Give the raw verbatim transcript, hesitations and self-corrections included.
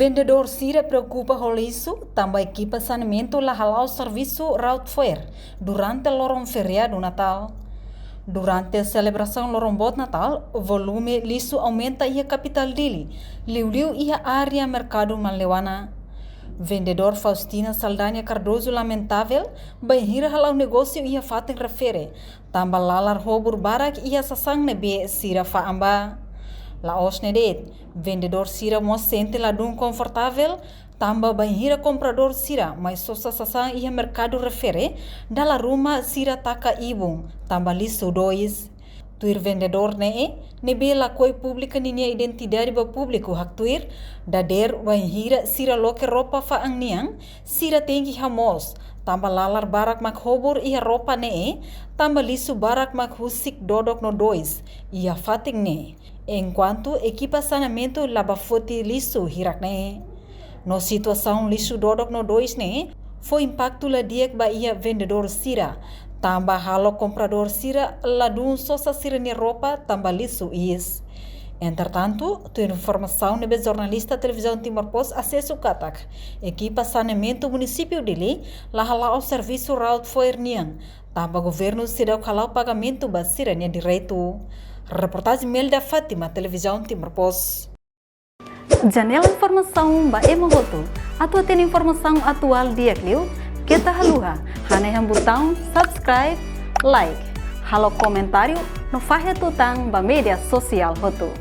Vendedór sira preokupa ho lixu, tanba ekipa saneamentu la hala'o servisu raut fo'er durante loron feriadu Natál. Durante selebrasaun Loron Boot Natál, volume lixu aumenta iha kapitál Dili, liuliu iha área merkadu Manleuana. Vendedór Faustina Saldanha Cardoso lamentavel, bainhira hala'o negósiu iha fatin refere, tanba lalar hobur barak iha sasán ne'ebé sira fa'an ba. La'ós ne'e de'it, vendedór sira mós sente ladún konfortavel, tanba bainhira kompradór sira mai sosa sasán iha merkadu refere, dala ruma sira taka ibun, tanba lixu dois. Tuir vendedór ne'e, ne'ebé lakohi publika ninia identidade ba públiku haktuir, dadeer bainhira sira loke roupa fa'an nian, sira tenke hamoos, tanba lalar barak mak hobur iha roupa ne'e, tanba lixu barak mak husik dodok no dois iha fatin ne'e. Enkuantu ekipa saneamentu la bá foti lixu hirak ne'e. No situasaun lixu dodok no dois ne'e fó impaktu la di'ak ba iha vendedór sira, tanba halo kompradór sira ladún sosa sira-nia roupa tanba lixu iis. Entretantu, tuir informasaun ne'ebé jornalista Televizaun Timor Post asesu katak, ekipa saneamentu Munisípiu Dili la hala'o servisu raut fo'er nian, tanba governu seidauk hala'o pagamentu ba sira-nia direitu. Reportajen Melda Fátima, Televizaun Timor Post. Janela informasaun ba ema hotu. Atu hatene informasaun atuál di'ak liu, keta haluha hanehan butaun subscribe, like, halo komentáriu no fahe tutan ba média sosiál hotu.